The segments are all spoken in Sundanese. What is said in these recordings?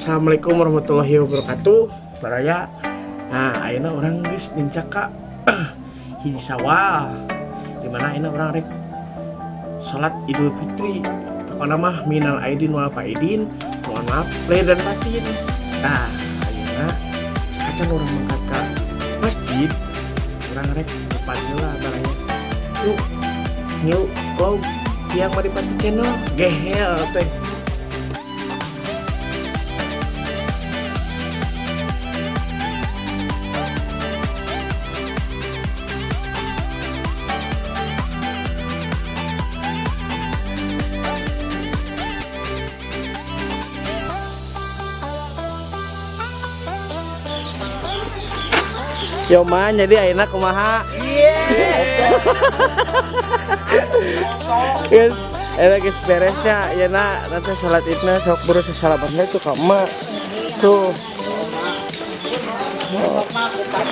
Assalamualaikum warahmatullahi wabarakatuh. Baraya. Nah, ayeuna urang geus nincak ka hiji Sawal. Di mana ayeuna urang rek salat Idul Fitri. Pokokna mah minal aidin wal faidin, mohon maaf lahir dan batin. Nah, ayeuna saacan urang mangkat ka masjid, urang rek ngupat heula baraya. Yuk, yuk, vlog yang Madipati Channel gehel teh. Yo man, jadi ayeuna kumaha? Iya. Guys, ayeuna geus beresnya, ayeuna nanti salat idna sok buru sasalaman tuh ka emak. Tuh.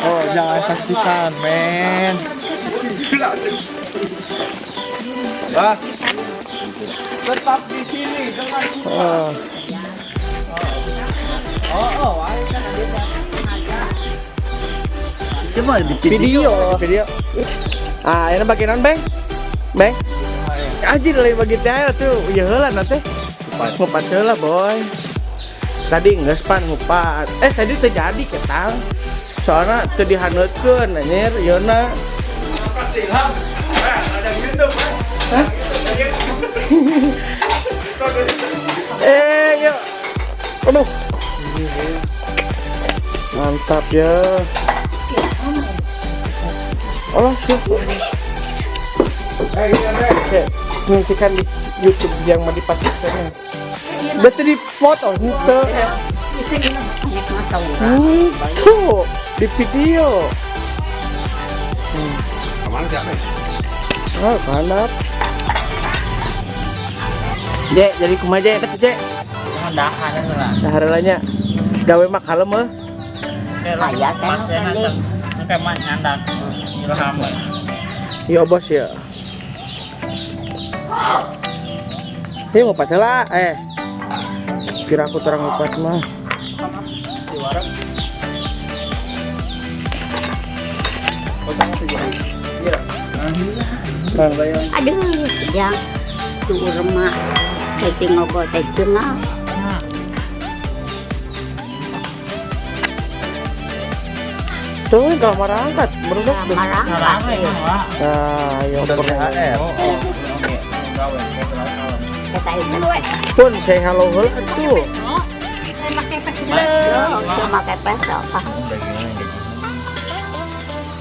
Oh, jangan saksikan, men. Ah. Tetap di sini dengan kita. Oh. Oh, kan ada. Semua di video. Video. Ah, ini bagian non, Beng? Beng? Anjir lain bagi teh tuh, ya heula nanti. Ngupat heula, boy. Tadi geus pan ngupat. Tadi terjadi ketang. Soalnya teu dihaneutkeun anjir, yeuna. Hah? Yuk. Aduh. Mantap ya. Oh, siap. Oke, menyaksikan di YouTube yang Madipati Channel. Berarti di foto, itu. Tuh, di video. Kemana sih, Ame? Oh, mantap. Jek, jadi kumaha Jek, Jek? Dahar lah. Dahar lah nya. Gawe mah kalem heuh. Aya kan Kayak mah nyandak. Ilham. Iya bos ya. Ini ngupat lah, Kira aku terang ngupat mah. Aduh, yang tuh remah, teh ngobrol teh cenah. Tuh, kalau marangkat, meruduk. Marangkat. Nah, ya THR. Pun saya halo heula tuh. Pakai peso.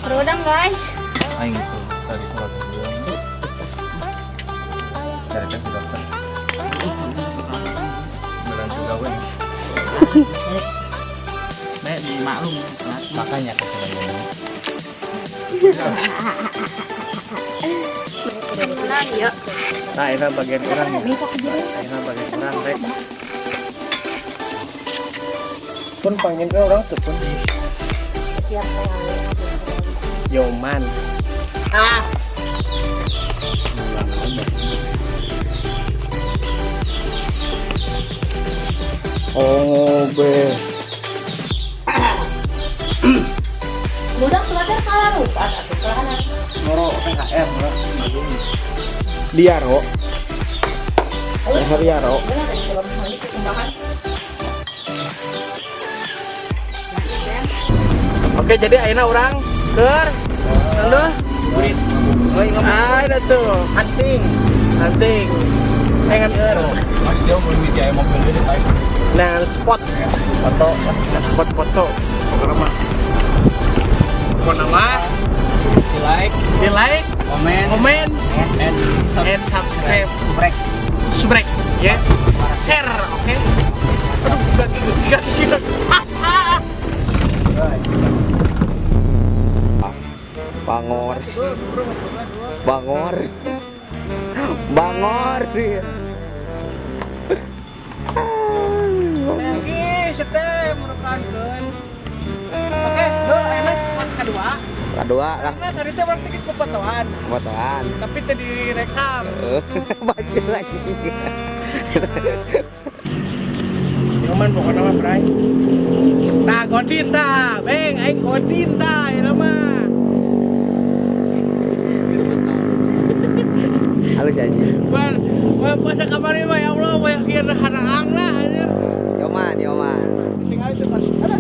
Berudang guys. Aing itu tadi keluar cari kan dokter. Beran gawe. Nek dimaklum makanya kecuali. Nah, ini bagian orang. Ini bagian orang rek. Pun panggil ke orang tuh pun. Siap. Yoman. Ah. Oh, be. Budak belajar kalah lupa atau kalah. Ngoro THR, ngoro. Diaro. Diaro. Oke, jadi ayeuna urang keur lalu Burit. Ada tuh Hunting. Hunting. Pengen Mas dia mau beli mobil gede. Nah, spot foto, spot foto. Pokoknya mah. Pokoknya mah di like, komen, and and subscribe. Subrek. Subrek. Yes. Share, oke. Okay? Aduh, gak. Bangor. Bangor. Bangor. Lagi sete merupakan. Oke, do enak spot kedua. Kedua lah. Karena tadi teh berarti geus popotoan. Popotoan. Tapi teh direkam. Masih lagi. Yo Nyaman pokoknya mah, Bray. Tah godin tah, beng aing godin tah ieu mah. Halus anjing. Ban, wah puasa kamari mah ya Allah, wah kieu haraangna anjir. Yoman, yoman. Tinggal itu pas. Ada.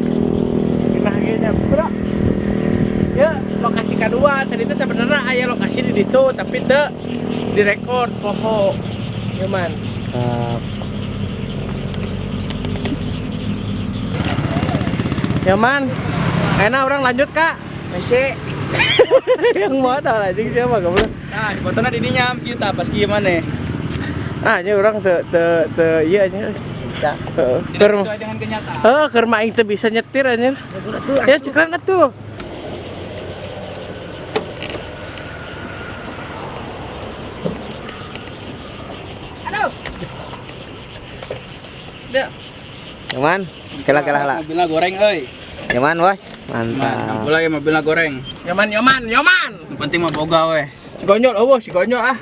Nah, ieu nya, bro. Ya, lokasi kedua tadi itu sebenarnya aya lokasi di ditu tapi teu direkord poho. Nyaman. Nyaman. Enak orang lanjut, Kak. Messi. Yang modal anjing siapa goblok. Nah, dipotongna di dinya kita pas kieu maneh. Ah, ini orang teu teu teu ieu anjing. Bisa. Heeh. Tidak sesuai dengan kenyataan. Heeh, keur mah aing teu bisa nyetir anjir. Ya cekran atuh. Aduh. Dah. Yoman, kela kela lah. Mobilna goreng euy. Yoman, bos. Man, Mantap. mulai mobilna goreng. Nyoman, nyoman, nyoman. Yang penting mah boga weh. Si Gonyol, oh, si Gonyol ah.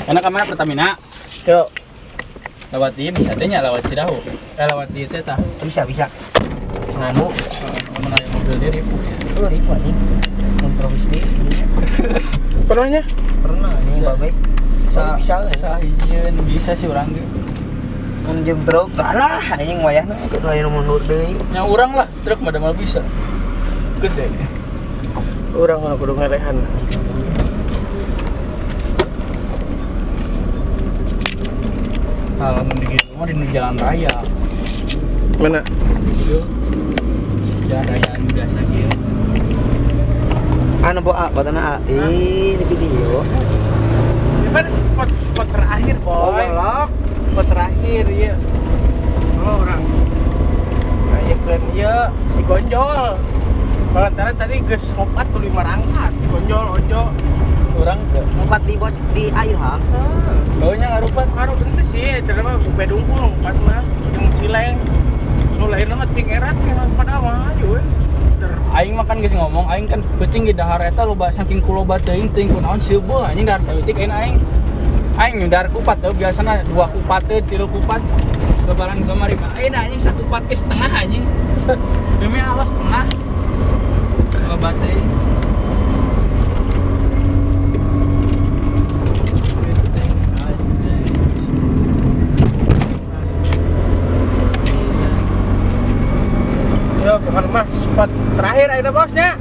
Enak ka mana Pertamina? Yuk. Lewat dia bisa teh nya lewat Cidahu. Lewat dia teh tah. Bisa, bisa. Nganu. Mun aya mobil dia ribu. Oh, ribu anjing. Improvis deh. Pernahnya? Pernah anjing babe. Sa bisa sa hijieun bisa sih urang ge. Mun jeung truk kalah anjing wayahna kudu aya nu mundur deui. Nya urang lah, truk mah da mah bisa. Gede. Urang mah kudu ngelehan. Kalau mun di kitu mah di jalan raya. Mana? Ieu. Jalan raya anu biasa kieu. Anu bo A, botana A. Ih, ini video. Ini kan spot spot terakhir, boy. Golok. Spot terakhir, iya. Oh, orang. Nah, iya kan, iya si Gonjol. Kalau antara tadi geus ngopat tuh 5 rangkat, Gonjol, Ojo. Urang teu. Ngupat di bos di air ham. Baunya ngarupat. Ngaruh itu sih, ternyata mah bedungkul ngupat mah, jeung Cileng. Nu lain mah ting erat kan pada mah aja we. Aing mah kan geus ngomong, aing kan penting ge dahar eta loba saking kuloba teuing teuing kunaon seubeul anjing dahar saeutik aing aing. Aing dahar kupat teu biasana 2 kupat teu 3 kupat. Lebaran kamari mah aing anjing 1 kupat ge setengah anjing. Demi Allah setengah. Loba teuing. Ya, bukan mah spot terakhir ayeuna bosnya.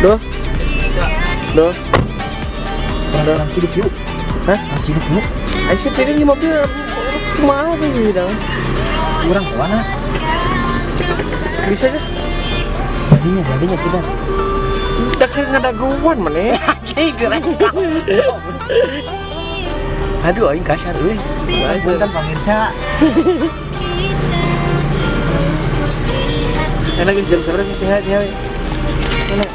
Duh. Duh. Orang Ciduk yuk. Hah? Orang Ciduk yuk. Ayo sih piring di mobil kumaha tuh sih dong. Urang ke mana? Bisa aja. Jadinya, jadinya tidak. Udah kayak ngadaguan mana? Anjing keren. Aduh, aing kasar euy. Punten pemirsa. Enak jam berapa sih tinggal tinggal. Enak.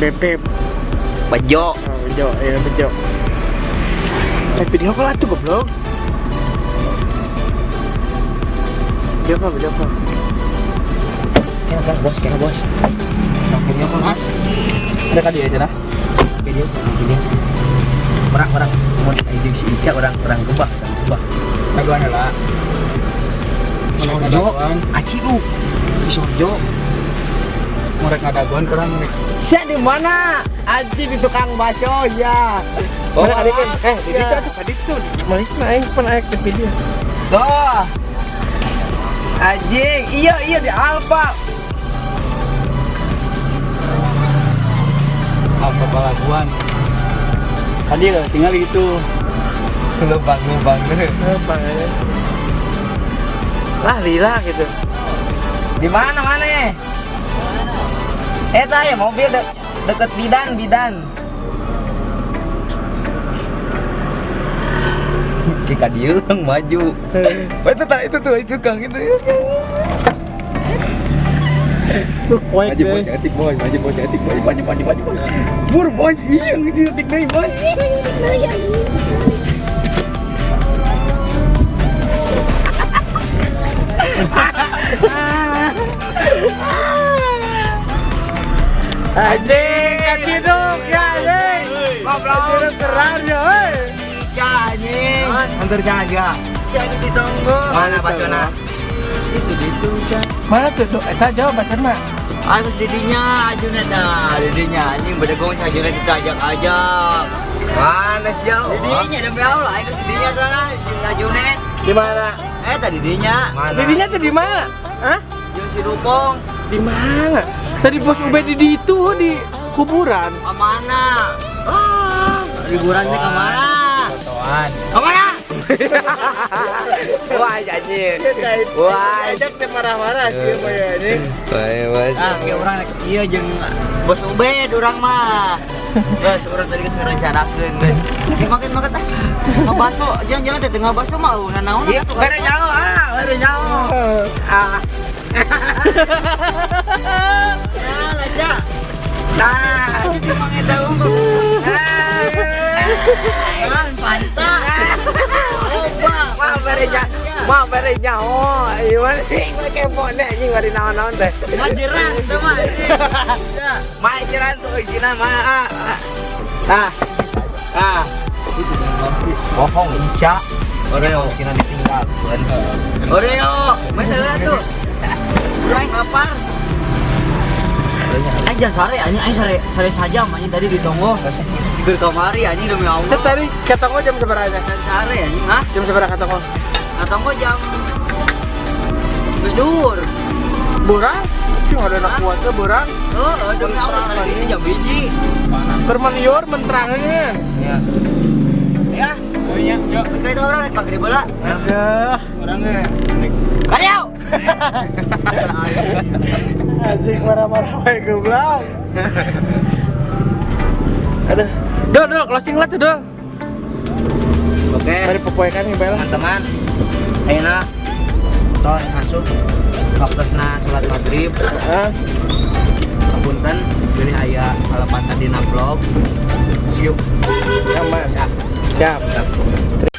BP Bejo. Oh, bejo, ya bejo. Eh, video call atuh goblok. Video call, video call. Kena bos, kena bos. Video call bos. Ada kali ya cenah. Video call, video. Orang-orang mau jeung si Ica orang-orang gebah, orang gebah. Dagoan heula. Sorjo, aci lu. Di Sorjo. Mereka ngadaguan kurang mereka. Sia di mana? Aji di tukang bakso ya. Oh, Mana kali kan? Eh, di situ atuh tadi tuh. Malik naik pun naik di video. Tuh. Anjing, iya iya di Alfa. Apa balaguan. Tadi lah tinggal itu. Lubang lubang. Apa ya? Lah lila gitu. Di mana mana? Eh ya mobil deket bidan bidan. Kika dia maju. Oh, itu tuh itu Kang itu. Maju bos, cantik bos, maju bos, cantik bos, maju maju maju bos. Bur bos, yang cantik deui bos. Anjing, kaciduk ya anjing. Goblok. Kaciduk keren ya, euy. Ica anjing. Hampir saja. Siapa ditunggu? Mana basona? Itu gitu, Cak. Mana tuh? Tuh, eta jawab basona. Harus didinya ajunet dah, didinya anjing bedegong sajunet ditajak-ajak. Mana sih jauh? Didinya demi Allah, aing didinya dah jeung ajunet. Di mana? Eh tadi didinya. Mana? Didinya tuh di mana? Hah? Jeung si Rupong. Di mana? Tadi bos Ubed di itu di kuburan. Ke mana? Ah, liburannya ke mana? Fotoan. Ke mana? Wah, anjing. Wah, Ajak teh marah-marah sih boy anjing. Wah, Ah, kayak orang rek ieu jeung Bos Ubed urang mah. Guys, urang tadi geus ngarencanakeun, guys. Makan makan teh. Ngabaso, jangan-jangan teh ngabaso mah nanaon Iya, bere nyaho ah, bere nyaho. Ah. Nah, lah sia. Nah, Situ mang eta unggul. Kan panta. Oba. mah bere nyaho. Mah bere nyaho. Ieu mah mah kepo deh anjing bari naon-naon teh. Majeran teh mah anjing. Ya. Majeran tuh isina mah. Ah. Ah. Ah. Bohong Ica. Oreo. Kira ditinggalkeun. Oreo. Mana lah tuh? Urang lapar. Aing jangan sare anjing, aing sare sare saja anjing tadi ditonggo. Tidur kamari anjing demi Allah. Terus tadi ketemu jam seberapa aja? Jangan sare anjing, hah? Jam seberapa ketemu? Katonggo jam geus dhuwur. Borang? Cuma ada anak kuatnya borang. Oh, demi Allah sare ini jam 1. Bermanior menterangnya. Ya. Ya, Ayo nya, yuk. geus ka itu urang rek maghrib heula. Aduh. Urang ge. Karyo. Anjing marah-marah wae goblok. Aduh. Duh, duh, closing lah tuh, duh. Oke. Mari popoekan nih, Bel. Teman-teman, ayeuna tos asup waktosna salat maghrib. Heeh. Punten bilih aya kalepatan dina vlog. See you. Sama. Siap. Siap.